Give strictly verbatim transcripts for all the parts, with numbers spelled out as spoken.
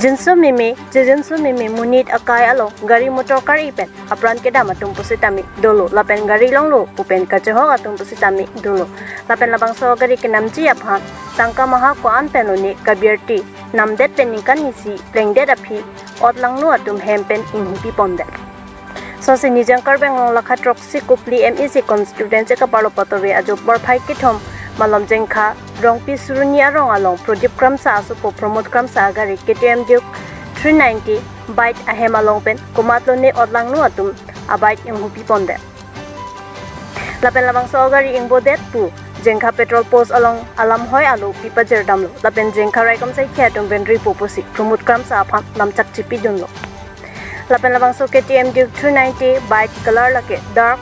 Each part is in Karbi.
Jinso meme, chejinso meme monit akai along gari motor kar-i pen apran kedam atum pusitame dolo, lapen gari longlo pu pen kachehok atum pusitame dolo. Lapen labangso gari kenamji aphan tangka maha ko-an pen lone kabirti namdet pen ningkan isi plengdet aphi otlangno atum hem pen inghupi pondet. Sosi Nijang Karbi Anglong lakha throksi Kopili M A C constituency kaparlo patove ajo porphai kethom malom Jengkha Rongpi Suruni arong along Prodip Kramsa asopo Pramod Kramsa agari K T M Duke three ninety bike ahem along pen komatlone otlangno atum abike inghupi pondet. Lapen labangso agari ingbodet pu Jengkha petrol post along alam hoi alo pi pajirdamlo. Lapen Jengkha raikom saikhi atum pen ripo pusi Pramod Kramsa aphan lamchak chipidunlo. Lapen labangso K T M Duke three ninety bike color lake dark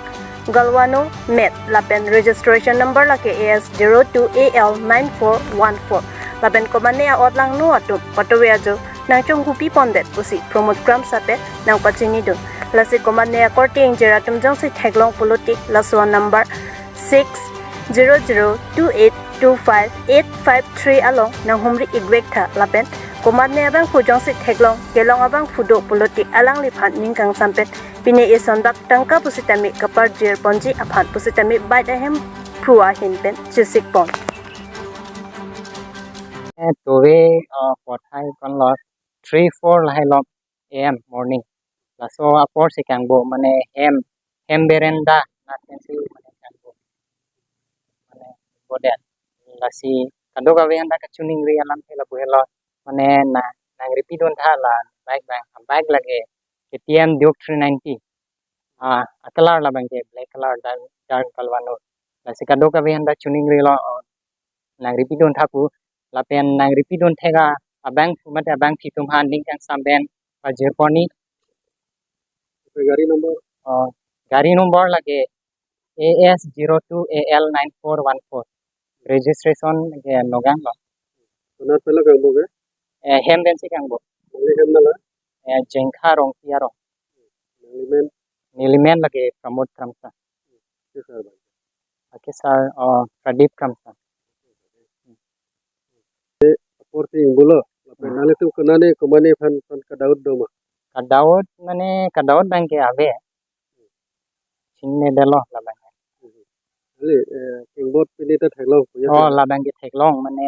Galvano matte lapen registration number lake A S zero two A L nine four one four. Lapen komatne a-otlangno atum patove ajo nangchonghupi pondet pusi Pramod Kramsa pen nangpachinidun. Lasi komatne akorte ingjir atum jongsi theklong pulote laso number six zero zero two eight two five eight five three along nanghumri ikvek tha lapen komatne abangphu jongsi theklong kelong abangphu do pulote alangliphan ning kangsam pen pine isonbak tangka pusitame kaparjir ponji aphan pusitame bike ahemphu ahin pen chesik pon. Eh, tove, eh, porphai konlo three four lahai lok A M morning. Laso apor si kangbo mane hem, hem berenda na pensi mane kangbo. Mane bodet. Lasi kadokave anta kachiningri alam ke lapu helo. Mane na nangripidun tha la bike abang, bike lake K T M Duke three ninety. Ah, a-color labangke black color dark, dark Galvano. Lasi kadokave anta chiningrilo, oh, nangripidun tha pu. Lapen nangripidun thek abangphu mate abangphi atum aphan ning kangsam pen pajir ponji. Gari number? Oh, gari number lake A S zero two A L nine four one four. Registration ke Nagaon lo. Konat pen lo kangbo ke? Eh, hem pensi kangbo. Nangli hem nala? Eh, Jengkha Rongpi arong. Nangli men? Neli men lake Pramod Kramsa. Ke sar bang? Ake sar, oh, Pradip Kramsa. Apor si ingbulo. Lapen Hmm. nangli tu konane komatne aphan aphan kadaut do ma? Kadaut mane kadaut abangke ave. Chinine detlo labang. Nangli, eh, kengbot pine ta theklong punya Oh, sa? Labangke theklong mane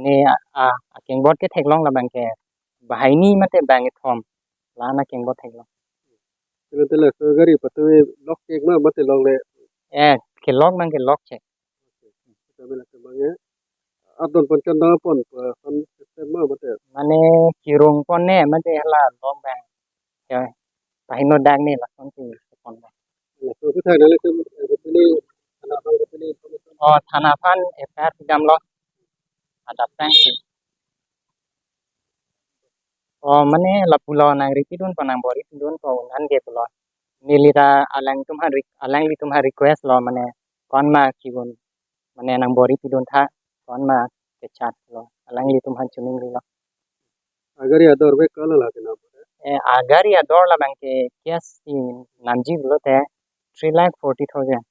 ne a, a, akengbot ke theklong labangke. Bahaini mate bang kethom. La-an akengbot theklong. Tele tele so gari patumi lok chek ma mate longle? Eh, kelok abangke lok chek. Kami la kembangnya. Adon pon chanda pon, eh, pon system ma mate? Mane kirung pon ne mate hala lok abang. Ya, pahino dak ne lason si pon. Ya, so kita nangli tum, eh, Kopili, thana aphan Kopili information. Oh, thana aphan F I R pidamlo. Adap tang si. Oh, mane lapulo nangripidun po nangbor-ipidun po un-an ke pulo. Neli ta alangtum aphan re-, alanglitum aphan request lo mane konma kigun mane nangbor-ipidun tha konma kechat lo alanglitum aphan chiningrilo. Agari ador bek kalo lake nam? Eh, agari ador labangke cash si namji pulote three lakh forty thousand.